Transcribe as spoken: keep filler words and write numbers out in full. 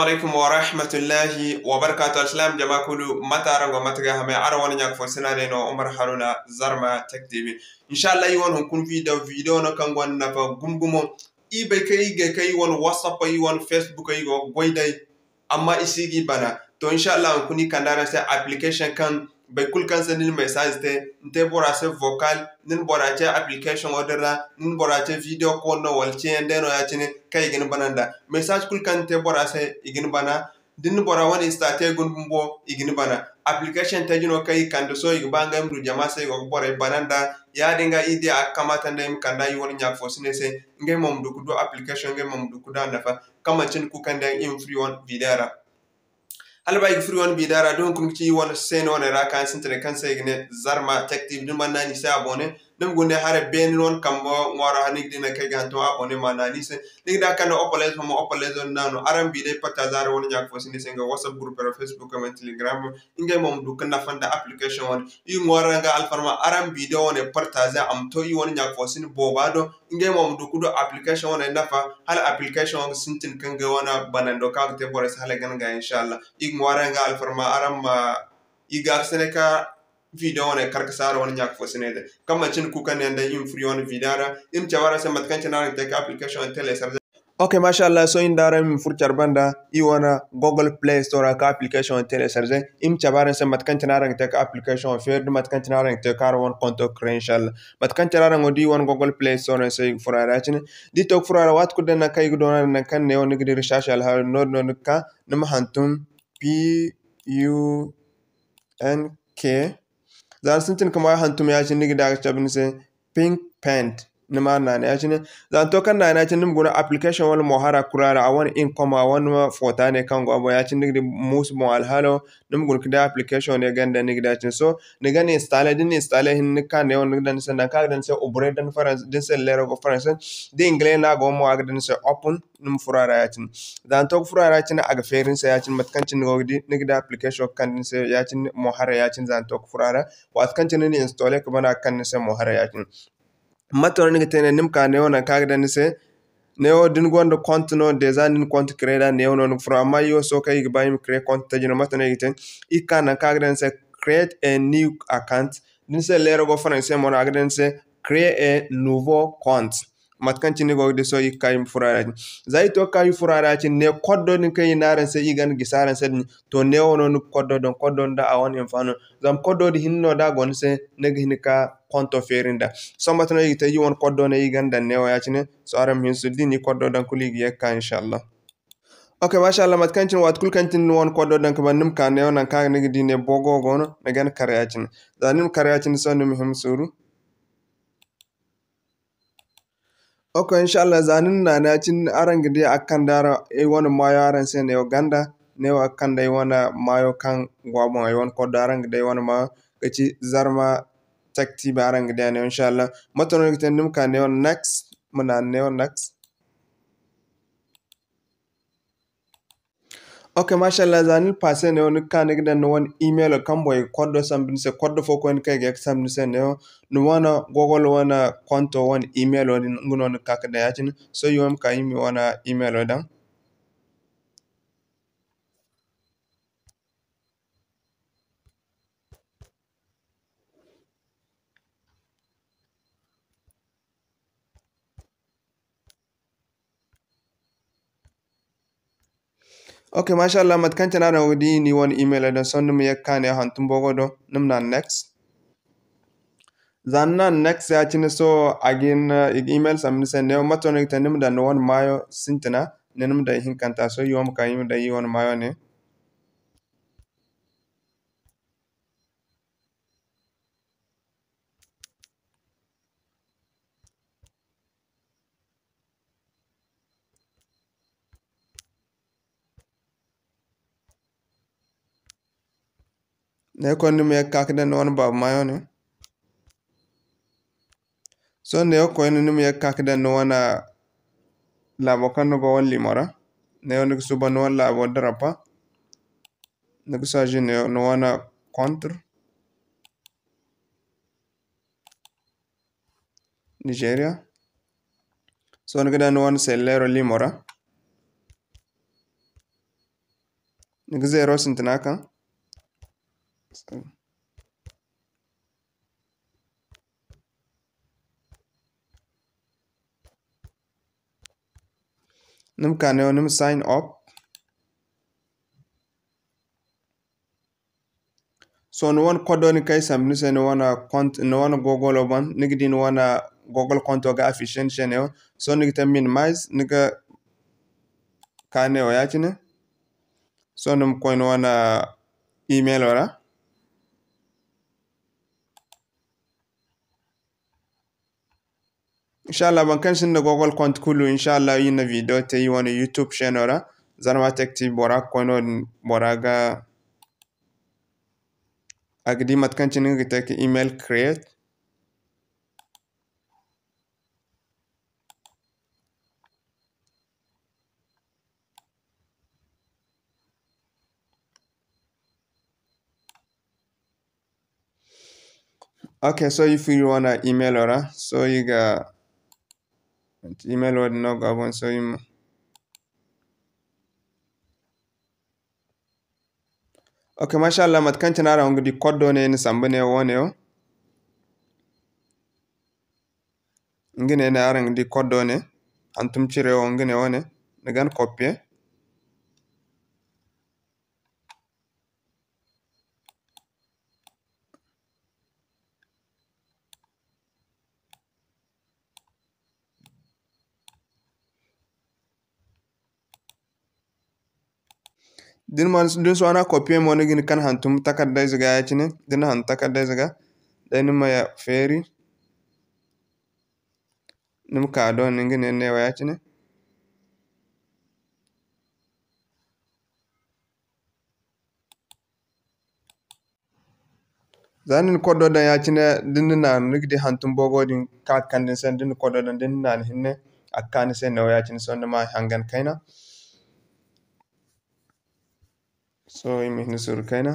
Alaikum wa rahmatullahi wa barakatuh. Alsilaam jama kulu, mate araŋ go, mate ga hamay? Araŋ wane ɲa ka fo sina day no, Umar Haruna, Zarma Tech T V. Inshallah, iri wane hunkuna video, video no kaŋ gonda nafa gumo gumo. Iri bay kaŋ iri ga, kaŋ iri wane WhatsApp, iri wane Facebook, iri go ga goy day, amma i si ga iri bana. To, inshallah, hunkuna iri kande araŋ se application kaŋ boro kulu kaŋ se ni na message te, ni te bora se vocal, ni na bora ce application wo din ra, ni na bora ce video call no, wala ceyaŋ day no ya-cine, kaŋ i ga ni bana nda. Message kulu kaŋ ni te bora se, i ga ni bana. Da ni na bora wane statut guna bumbo, i ga ni bana. Application taji no kaŋ i kande sohõ, i ga ba ngey ma du jama se, i go ga borey bana nda. Ya-din ga, iri di a ga kamaata nda iri ma kande iri wane ɲa ka fo sina se, ngey mo ma du ga du application, ngey mo ma du ga du a nafa, kaŋ manci ni kulu kaŋ day iri ma furo iri wane video ra. Hala ba i ga furo iri wane video ra, da hunkuna ga ci iri wane chaîne wane ra ka sintinay kaŋ se i ga ne Zarma Tech T V, da ni mana naanu i se abonné, ni ma guna ne haray beene ni wane kambe ŋwaaro, hala ni ga di nangu kaŋ i ga hantum abonné, ma naanu i se. Ni ga di a kande opalezo mo, opalezo ni naanu. Araŋ ma bi day partager araŋ wane ɲa ka fo sina se nga WhatsApp group ra, Facebook ra, Telegram ra. Ngey mo ma du ga nafa nda application wane. Iri ŋwaari araŋ ga alfarma, araŋ ma video wane partager, a ma to iri wane ɲa ka fo sina booba do. Ngey mo ma du ga du application wane nafa, hala application wo ga sintin ka ngey wane banando kaŋ a ga te borey se hala gana ga, inshallah. Iri ga ŋwaari araŋ ga alfarma, araŋ ma iri gaakasinay ka video wane kar ka saara wane ɲa ka fo sina day. Kaŋ manci ni kulu kaŋ ne yaŋ day iri ma furo iri wane video ra, iri ma cabe araŋ se mate kaŋ cine araŋ ga te ka application wane télécharger. Ok, masha Allah, sohõ iri nda araŋ iri ma furo care banda, iri wane Google Play Store ra ka application wane télécharger. Iri ma cabe araŋ se mate kaŋ cine araŋ ga te ka application wane feeri, da mate kaŋ cine araŋ ga te ka araŋ wane konto créer, inshallah. Mate kaŋ cine araŋ go da iri wane Google Play Store ra se, iri ga furo a ra ya-cine. Da iri to ga furo a ra, waati kulu day nangu kaŋ iri ga doona, nangu kaŋ ne wo ni ga di recherche alhaalo, noodin no ni ga ka, ni ma hantum P U N K. Za ni sintin ka ma hantum ya-cine, ni ga di a ga cabe ni se Pink Paint. Ni ma naanu ya-cine. Za ni to kaŋ naanu ya-cine, ni ma guna application wane mo hara kulu a ra, a wane income, a wane foota ne kaŋ go a boŋ ya-cine, ni ga di muusu boŋ alhaalo, ni ma guna ka di application ne ganda, ni ga di ya-cine. Sohõ ni ga ni installer, da ni installer hinne, ni ga ka neewo, ni ga daŋ ni se nangu kaŋ a ga daŋ ni se ouvrir daŋ Faransi, da ni se leero go Faransi, da English no a go mo, a ga daŋ ni se open. Ni ma furo a ra ya-cine. Za ni to ga furo a ra ya-cine, a ga feeri ni se ya-cine, mate kaŋ cine ni go ga di, ni ga di application kaŋ kande ni se ya-cine mo haray ya-cine, za ni to ga furo a ra. Waati kaŋ cine ni installer ka bana, a ga kande ni se mo haray ya-cine. Mate no ni ga te ne, ni ma ka neewo nangu kaŋ a ga daŋ ni se. Neewo da ni gonda compte no, déjà ni na compte créer da, neewo no ni ga furo. Amma iri wo sohõ kaŋ iri ga ba iri ma créer compte taji no, mate no iri ga te? Iri ga ka nangu kaŋ a ga daŋ ni se create a new account. Da ni se leero go Faransi mo no, a ga daŋ ni se créer a nouveau compte. Mate kaŋ cine ni go ga di sohõ, iri ga ka iri ma furo a ra ya-cine. Za iri to ga ka iri furo a ra ya-cine, ne koddo din kaŋ iri ne araŋ se, iri ga ni gisi araŋ se din, to, neewo no ni ga koddo daŋ, koddo nda a wane hinfaano. Zama koddo din hinne no da a go ni se, ni ga hin ka konto feeri nda. Sohõ mate no iri ga te, iri wane koddo no iri ga ni daŋ neewo ya-cine. Sohõ araŋ ma hin suuru, da iri na iri koddo daŋ kulu, iri ga ye ga ka, inshallah. Ok, mashallah, mate kaŋ cine, waati kulu kaŋ cine ni wane koddo daŋ ka ban, ni ma ka neewo nangu kaŋ ni ga di ne boogo go no, ni ga ni kar ya-cine. Za ni ma kar ya-cine, sohõ ni ma hin suuru. Ok, inshallah, za ni na naanu ya-cine, araŋ ga di a ga kande araŋ, ay wane maayo araŋ se neewo ganda, neewo a ga kande ay wane maayo kaŋ go a boŋ, ay wane koddo, araŋ ga di ay wane maayo ga ci Zarma Tech T V, araŋ ga di a neewo, inshallah. Mate no ni ga te, ni ma ka neewo next, ma naanu neewo next. Ok, mashallah, za ni na passe neewo, ni ga ka ni ga daŋ ni wane email kaŋ borey ga koddo sambu ni se, koddo fo koyne kaŋ i ga ye ga sambu ni se neewo, ni wane Google wane konto wane email din, nga no ni ga ka ga daŋ ya-cine. Sohõ iri wo ma ka iri ma wane email daŋ. Ok, mashallah, mate kaŋ cine araŋ go ga di, ni wane email daŋ, sohõ ni ma ye ga ka ne hantum boogo do, ni ma naanu next. Za ni naanu next ya-cine, sohõ a ga hin, i ga email sambu ni se neewo, mate no ni ga te, ni ma daŋ ni wane maayo sintina, ne ni ma daŋ ihinkanta, sohõ iri wo ma ka iri ma daŋ iri wane maayo ne. Ne koyne ni ma ye ga ka ga daŋ ni wane baaba maayo ne. Sohõ ne koyne ni ma ye ga ka ga daŋ ni wane laabo kaŋ ni go wane limo ra. Ne ni ga suuban ni wane laabo darapa. Ni ga choisir ne ni wane contre. Nigeria. Sohõ ni ga daŋ ni wane selleero limo ra. Ni ga zero sintina kaŋ. Ni ma ka neewo, ni ma sign up. Sohõ ni wane kodo din kaŋ ay sambu ni se, ni wane kont-, ni wane Google boŋ, ni ga di ni wane Google konto ga afficher ni se neewo. Sohõ ni ga te minimize, ni ga ka neewo ya-cine. Sohõ ni ma koy ni wane emailo ra. Inshallah, boro kaŋ sinda Google compte kulu, inshallah, iri na video te iri wane YouTube channel ra. Zarma Tech T V bora ga koy noodin, bora ga, a ga di mate kaŋ cine nga ga te ka email create. Ok, sohõ iri furo iri wane emailo ra. Sohõ iri ga, email wo-din no go a boŋ, sohõ iri ma. Ok, mashallah, mate kaŋ cine araŋ ga di kodo ne ni sambu ne wo-ne wo. Nga ne, ne araŋ ga di kodo ne, hantum cire wo nga ne wo-ne, ni gan copier. Da ni mana, da ni sohõ a copier mo, ni ga hin ka hantum takardayze ga ya-cine. Da ni na hantum takardayze ga, day ni ma feeri, ni ma ka a do, ni ga ne neewo ya-cine. Za ni na kodo daŋ ya-cine, da ni na naanu, ni ga di hantum boobo din ka ga kande ni se, da ni na kodo daŋ, da ni na naanu hinne, a ga ka ni se neewo ya-cine, sohõ ni ma hangan kayna. Sohõ iri ma hin suuru kayna.